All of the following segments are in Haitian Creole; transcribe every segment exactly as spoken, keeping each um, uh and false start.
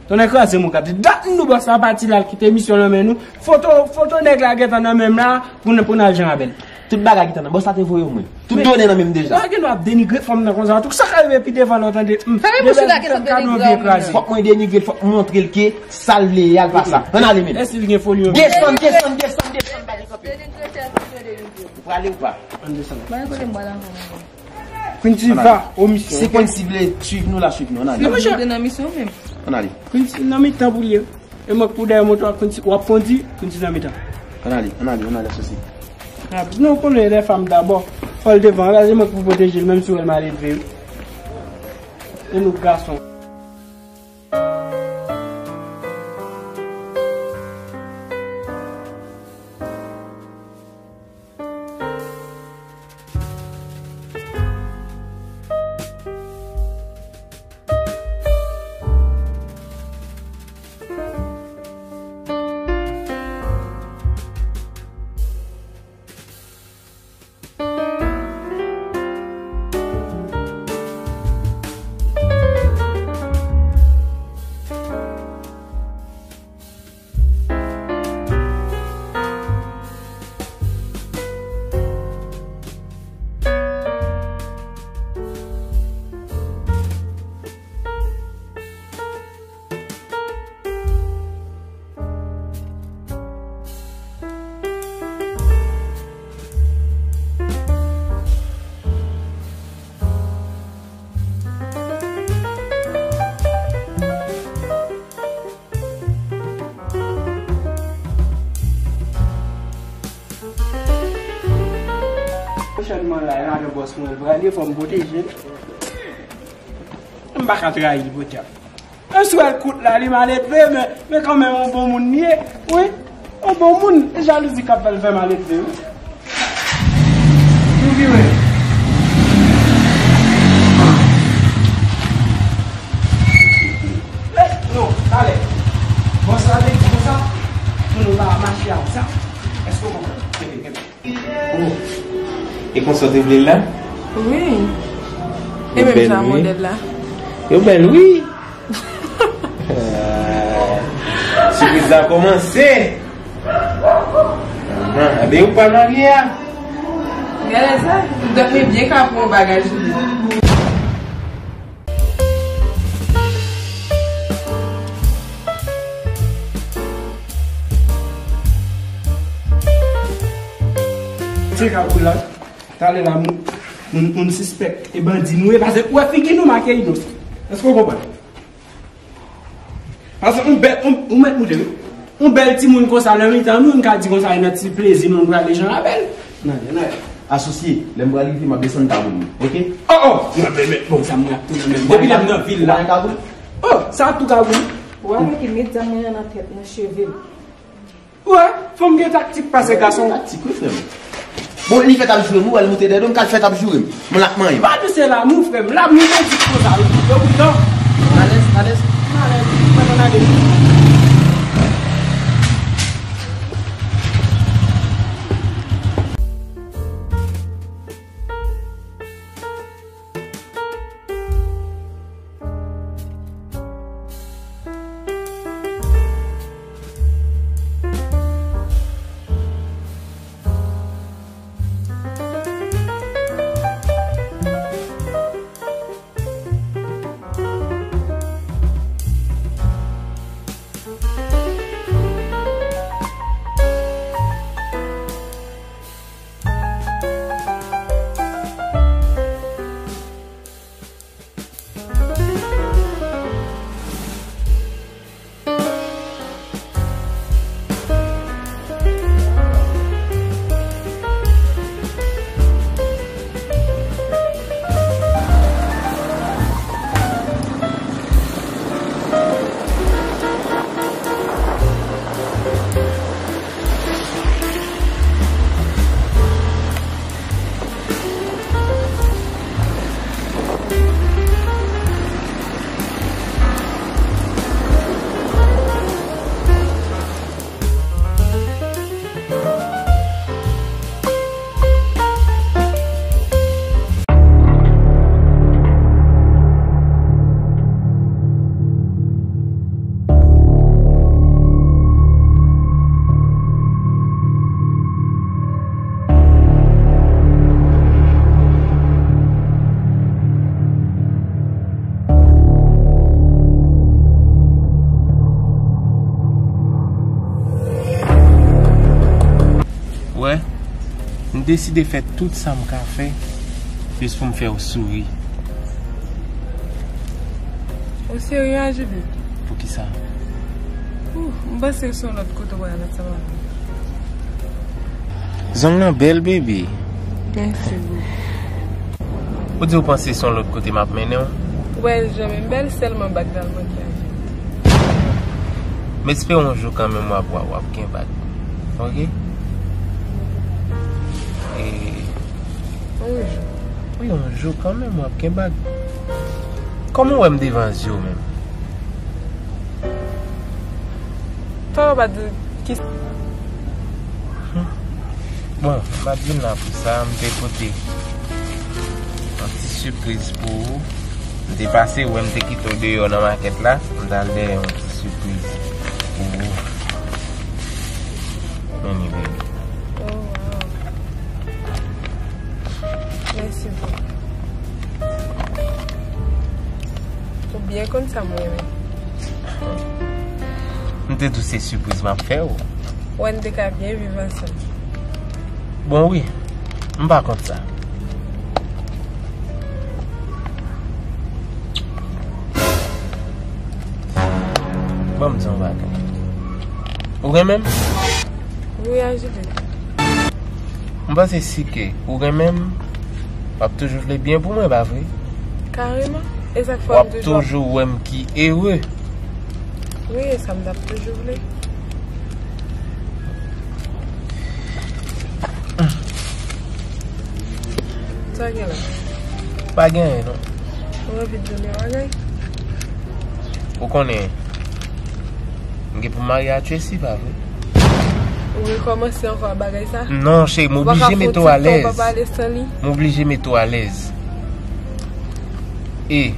Tonnè kraze m, ou ka di dat nou bòs la pati la, l kite misyon nan men nou. Foto, foto nèg la gentan nan men m la pou n, pou n al Jan Rabèl. Tout bagay gentan nan, bòs la te voye w mwen. Tout done nan men m deja. Ou pa gen dwa ap denigre fanm nan konsa tou. Sa ka rive pi devan lè w tande. Fèmen bouch ou la, ke sa denigre a. Fòk mwen denigre l, fòk mwen montre l ke sa l vle ye a, l pa sa. Ann ale menm. Èske l gen foli menm? Desann, desann, desann, desann, pa gen kanpe. Denigre, se a ki yo denigre. Ou prale ou pa? Ann desann. Mwen kote m pral anvan mwen. Quincy va o misyon. Si Quincy vle swiv nou, l a swiv nou. Ann ale. Ann ale. Ann ale. Quincy nan mitan pou l ye. E mwen k pou dèyè moto a, Quincy, w ap kondi, Quincy nan mitan. Ann ale, ann ale, ann ale, asosi. Ah, non, w konnen lè fanm dabò. Fò l devan, la, se mwen k pou pwoteje l, menm si w wè l maledve, wi. E nou gason. Pwochènman la, e madan bòs mwen, l prale, fò m pwoteje l. M pa ka trayi l, podyab. Yon swèl kout la, li maledve, men, men kanmenm, yon bon moun li ye, wi. Yon bon moun, e jalouzi k ap fè l fè maledve, wi. Nou vire. Let's go, talè. Bòs la te di konsa, pou nou pa mache ak zam. Èske w konprann? Kenbe, kenbe. Oh. E konsa w te vle l la? Wi. E menm jan modèl la. Yo bèl, wi. Ah, sipriz la kòmanse. Ahan, enben, ou pa marye a? Gade sa, m dòmi byen ka pou yon bagay sou li. Se ka pou la. Talè la, moun, moun, moun sispèk e bandi nou ye, paske ou wè figi nou make inosan. Èske w konprann? Paske yon bèl, yon, ou mèt moute, wi. Yon bèl timoun konsa nan mitan nou, n ka di konsa, e nan ti plezi nou, nou prale Jan Rabèl. Nan, nan. Asosye, lè m pral rive, m ap desann tabou m, oke? Oh, oh! Mwen, mwen, mwen, bon, sa mwen ap tounen menm. Depi lè m nan vil la. Ou pa gen tabou? Oh, sa ap tou tabou. Ou wè ki met zam mwen an nan tèt, nan cheve l. Ou wè, fanm gen taktik pase gason. Taktik, wi, frè m. Bon, li fèt ap joure m, ou wè l moute dèyè do m, ka l fèt ap joure m. Mwen l ap manyen m. Pa di se lanmou, frè m. Lanmou, se di konsa, wi. Yo, wi, non. Alèz, alèz. Alèz, mwen nan lage. Deside fè tout sa m ka fè jis pou m fè w souri. Ou serye, Ajivit? Poukisa? Ouh, m panse se yon lòt kote w pral ansanm avè m. Zong nan bèl, bebe. Mèsi bokou. Ou di ou panse se yon lòt kote m ap mennen w? Ou wè l jan menm bèl, sèlman bag la l manke, Ajivit. M espere yon jou kanmenm w ap, w ap, w ap gen bag. Oke? E yon jou. Wi, yon jou kanmenm w ap gen bag. Kòman w wè m devan zye w menm? Sa w pa di ki... Hmm. Bon, m pa t vin la pou sa, m te pote yon ti sipriz pou ou. M te pase, ou wè m te kite w deyò nan makèt la, m t al dèyè yon ti sipriz pou ou. Anyway. Oh, wow. Mèsi bokou. Ou byen konn sa m renmen. M te di w se sipriz m ap fè w. Wè n te ka byen viv ansanm. Bon, wi. M pa kont sa. Ban m di yon bagay. Ou renmen m? Wi, Ajivit. M panse si ke ou renmen m, w ap toujou vle byen pou mwen, pa vre? Kareman. E sa k fè w ap toujou wè m ki ere. Wi, e sa m t ap toujou vle. Sa gen la? Pa gen anyen, non. Ou anvi di m yon bagay? Ou konnen, m gen pou m marye a Tracy, pa vre? Ou rekòmanse ankò a bagay sa? Non, cheri, m oblije mete w alèz. M oblije mete w alèz. E,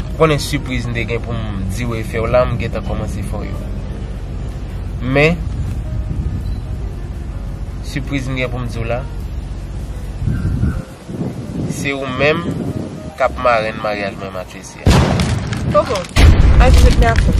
ou konnen sipriz m te gen pou m di w e fè w la, m gentan kòmanse fè w yo. Men, sipriz m gen pou m di w la, se ou menm k ap marenn maryaj mwen m a Tracy a. Koko, al jwe met mè a fon.